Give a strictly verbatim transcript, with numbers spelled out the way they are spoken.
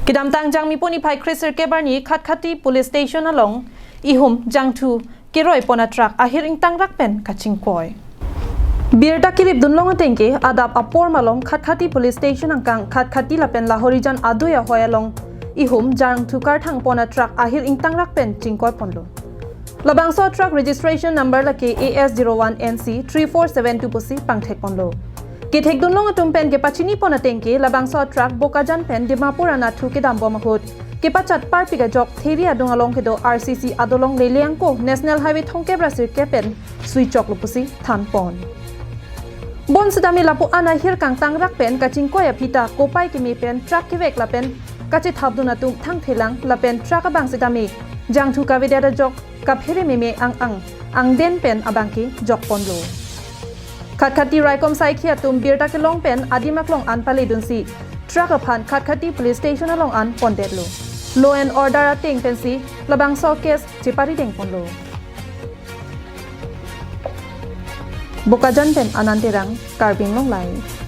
Kedamtang Jangmi pon niphai kre sirkep arni Khatkhati Police Station along ihum jangthu keroi pon a truck ahir ingtangrak pen kachingkoi. Birta kelip dunlong atengke adap apor malom Khatkhati Police Station angkang Khatkhati lapen Lahorijan adui ahoi along ihum jangthu karthang pon a truck ahir ingtangrak pen chingkoi ponlo. Labangso truck registration number lake A S zero one N C three four seven two pusi pangthek ponlo. Kethek dunlong atum pen kepachini pon atengke labangso truck Bokajan pen Dimapur anathu kedam bom ahut kepachat parpik ajok Theri adung along kedo R C C adolong lele angko National Highway thomkep ra sirkep pen suichoklo pusi than pon. Bonsitame lapu-an ahir kangtangrak pen kachingkoi aphi ta kopai keme pen truck kevek lapen kachethapdun atum thangthelang lapen truck abang sitame jangthu kavedet ajok kaphere meme ang ang angden pen abangke jok ponlo. Khatkhati raikom saikhi atum birta kelong pen adim aklong an paledunsi truck aphan Khatkhati Police Station along an pondetlo. Law and order ateng pensi labangso case cheparideng ponlo. Bokajan pen Anand Terang, Karbi Anglong Live.